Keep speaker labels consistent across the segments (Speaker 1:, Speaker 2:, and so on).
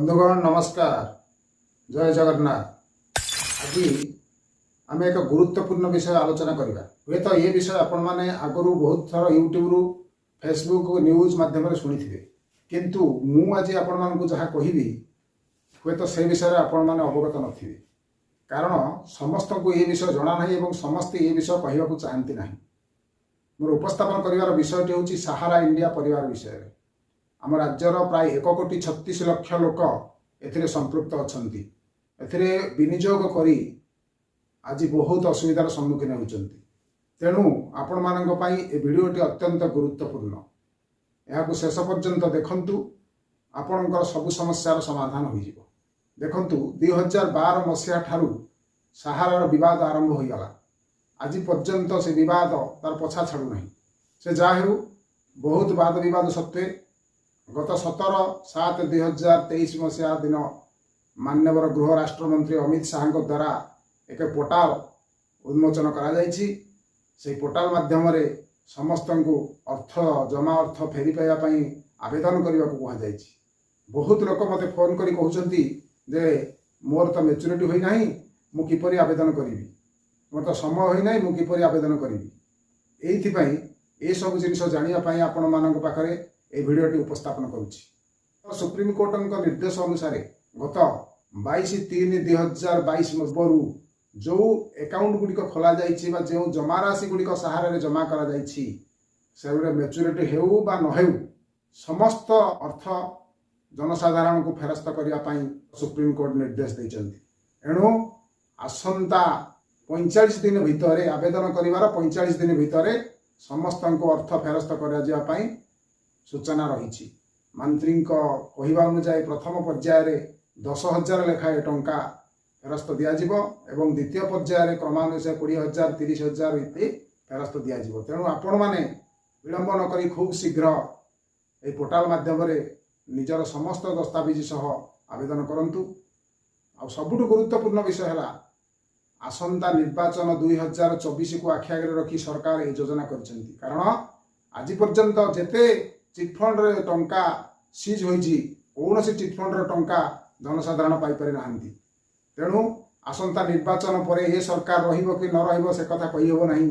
Speaker 1: ବନ୍ଧୁଗଣ, ନମସ୍କାର, ଜୟ ଜଗନ୍ନାଥ। ଆଜି ଆମେ ଏକ ଗୁରୁତ୍ୱପୂର୍ଣ୍ଣ ବିଷୟ ଆଲୋଚନା କରିବା। ହୁଏତ ଏ ବିଷୟ ଆପଣମାନେ ଆଗରୁ ବହୁତ ଥର ୟୁଟ୍ୟୁବରୁ, ଫେସବୁକ୍, ନ୍ୟୁଜ୍ ମାଧ୍ୟମରେ ଶୁଣିଥିବେ। କିନ୍ତୁ ମୁଁ ଆଜି ଆପଣମାନଙ୍କୁ ଯାହା କହିବି, ହୁଏତ ସେ ବିଷୟରେ ଆପଣମାନେ ଅବଗତ ନଥିବେ। କାରଣ ସମସ୍ତଙ୍କୁ ଏ ବିଷୟ ଜଣା ନାହିଁ ଏବଂ ସମସ୍ତେ ଏ ବିଷୟ କହିବାକୁ ଚାହାନ୍ତି ନାହିଁ। ମୋର ଉପସ୍ଥାପନ କରିବାର ବିଷୟଟି ହେଉଛି ସାହାରା ଇଣ୍ଡିଆ ପରିବାର ବିଷୟରେ। ଆମ ରାଜ୍ୟର ପ୍ରାୟ 1 କୋଟି 36 ଲକ୍ଷ ଲୋକ ଏଥିରେ ସମ୍ପୃକ୍ତ ଅଛନ୍ତି। ଏଥିରେ ବିନିଯୋଗ କରି ଆଜି ବହୁତ ଅସୁବିଧାର ସମ୍ମୁଖୀନ ହେଉଛନ୍ତି। ତେଣୁ ଆପଣମାନଙ୍କ ପାଇଁ ଏ ଭିଡ଼ିଓଟି ଅତ୍ୟନ୍ତ ଗୁରୁତ୍ୱପୂର୍ଣ୍ଣ। ଏହାକୁ ଶେଷ ପର୍ଯ୍ୟନ୍ତ ଦେଖନ୍ତୁ, ଆପଣଙ୍କର ସବୁ ସମସ୍ୟାର ସମାଧାନ ହୋଇଯିବ। ଦେଖନ୍ତୁ, 2012 ମସିହା ଠାରୁ ସାହାରାର ବିବାଦ ଆରମ୍ଭ ହୋଇଗଲା। ଆଜି ପର୍ଯ୍ୟନ୍ତ ସେ ବିବାଦ ତାର ପଛା ଛାଡ଼ୁନାହିଁ। ସେ ଯାହା ହେଉ, ବହୁତ ବାଦ ବିବାଦ ସତ୍ତ୍ୱେ ଗତ 17/7/2023 ମସିହା ଦିନ ମାନ୍ୟବର ଗୃହ ରାଷ୍ଟ୍ରମନ୍ତ୍ରୀ ଅମିତ ଶାହାଙ୍କ ଦ୍ୱାରା ଏକ ପୋର୍ଟାଲ ଉନ୍ମୋଚନ କରାଯାଇଛି। ସେହି ପୋର୍ଟାଲ ମାଧ୍ୟମରେ ସମସ୍ତଙ୍କୁ ଅର୍ଥ, ଜମା ଅର୍ଥ ଫେରି ପାଇବା ପାଇଁ ଆବେଦନ କରିବାକୁ କୁହାଯାଇଛି। ବହୁତ ଲୋକ ମୋତେ ଫୋନ୍ କରି କହୁଛନ୍ତି ଯେ ମୋର ତ ମେଚୁରିଟି ହୋଇନାହିଁ, ମୁଁ କିପରି ଆବେଦନ କରିବି? ମୋର ତ ସମୟ ହୋଇନାହିଁ, ମୁଁ କିପରି ଆବେଦନ କରିବି? ଏଇଥିପାଇଁ ଏସବୁ ଜିନିଷ ଜାଣିବା ପାଇଁ ଆପଣମାନଙ୍କ ପାଖରେ ଏହି ଭିଡ଼ିଓଟି ଉପସ୍ଥାପନ କରୁଛି। ସୁପ୍ରିମକୋର୍ଟଙ୍କ ନିର୍ଦ୍ଦେଶ ଅନୁସାରେ ଗତ 22/3/2022 ପୂର୍ବରୁ ଯେଉଁ ଆକାଉଣ୍ଟ ଗୁଡ଼ିକ ଖୋଲାଯାଇଛି ବା ଯେଉଁ ଜମାରାଶି ଗୁଡ଼ିକ ସାହାରାରେ ଜମା କରାଯାଇଛି, ସେଗୁଡ଼ିକ ମେଚୁରିଟି ହେଉ ବା ନ ହେଉ, ସମସ୍ତ ଅର୍ଥ ଜନସାଧାରଣଙ୍କୁ ଫେରସ୍ତ କରିବା ପାଇଁ ସୁପ୍ରିମକୋର୍ଟ ନିର୍ଦ୍ଦେଶ ଦେଇଛନ୍ତି। ଏଣୁ ଆସନ୍ତା 45 ଦିନ ଭିତରେ, ଆବେଦନ କରିବାର 45 ଦିନ ଭିତରେ ସମସ୍ତଙ୍କୁ ଅର୍ଥ ଫେରସ୍ତ କରାଯିବା ପାଇଁ ସୂଚନା ରହିଛି। ମନ୍ତ୍ରୀଙ୍କ କହିବା ଅନୁଯାୟୀ ପ୍ରଥମ ପର୍ଯ୍ୟାୟରେ 10,000 ଲେଖାଏଁ ଟଙ୍କା ଫେରସ୍ତ ଦିଆଯିବ ଏବଂ ଦ୍ୱିତୀୟ ପର୍ଯ୍ୟାୟରେ କ୍ରମାନୁସାରେ 20,000, 30,000 ଇତ୍ୟାଦି ଫେରସ୍ତ ଦିଆଯିବ। ତେଣୁ ଆପଣମାନେ ବିଳମ୍ବ ନ କରି ଖୁବ୍ ଶୀଘ୍ର ଏହି ପୋର୍ଟାଲ ମାଧ୍ୟମରେ ନିଜର ସମସ୍ତ ଦସ୍ତାବିଜ ସହ ଆବେଦନ କରନ୍ତୁ। ଆଉ ସବୁଠୁ ଗୁରୁତ୍ୱପୂର୍ଣ୍ଣ ବିଷୟ ହେଲା, ଆସନ୍ତା ନିର୍ବାଚନ 2024କୁ ଆଖି ଆଗରେ ରଖି ସରକାର ଏହି ଯୋଜନା କରିଛନ୍ତି। କାରଣ ଆଜି ପର୍ଯ୍ୟନ୍ତ ଯେତେ ଚିଟଫଣ୍ଡରେ ଟଙ୍କା ସିଜ୍ ହୋଇଛି, କୌଣସି ଚିଟଫଣ୍ଡର ଟଙ୍କା ଜନସାଧାରଣ ପାଇପାରି ନାହାନ୍ତି। ତେଣୁ ଆସନ୍ତା ନିର୍ବାଚନ ପରେ ଏ ସରକାର ରହିବ କି ନ ରହିବ, ସେ କଥା କହିହେବ ନାହିଁ।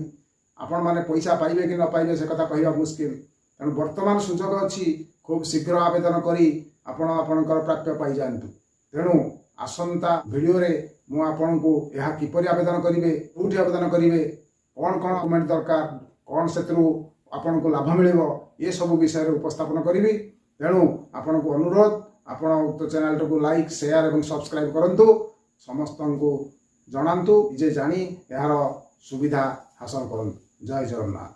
Speaker 1: ଆପଣମାନେ ପଇସା ପାଇବେ କି ନ ପାଇବେ, ସେ କଥା କହିବା ମୁସ୍କିଲ। ତେଣୁ ବର୍ତ୍ତମାନ ସୁଯୋଗ ଅଛି, ଖୁବ୍ ଶୀଘ୍ର ଆବେଦନ କରି ଆପଣ ଆପଣଙ୍କର ପ୍ରାପ୍ୟ ପାଇଯାଆନ୍ତୁ। ତେଣୁ ଆସନ୍ତା ଭିଡ଼ିଓରେ ମୁଁ ଆପଣଙ୍କୁ ଏହା କିପରି ଆବେଦନ କରିବେ, କେଉଁଠି ଆବେଦନ କରିବେ, କ'ଣ କ'ଣ ଡକୁମେଣ୍ଟ ଦରକାର, କ'ଣ ସେଥିରୁ ଆପଣଙ୍କୁ ଲାଭ ମିଳିବ, ଏସବୁ ବିଷୟରେ ଉପସ୍ଥାପନ କରିବି। ତେଣୁ ଆପଣଙ୍କୁ ଅନୁରୋଧ, ଆପଣ ଉକ୍ତ ଚ୍ୟାନେଲଟିକୁ ଲାଇକ୍, ସେୟାର ଏବଂ ସବସ୍କ୍ରାଇବ୍ କରନ୍ତୁ। ସମସ୍ତଙ୍କୁ ଜଣାନ୍ତୁ, ନିଜେ ଜାଣି ଏହାର ସୁବିଧା ହାସଲ କରନ୍ତୁ। ଜୟ ଜଗନ୍ନାଥ।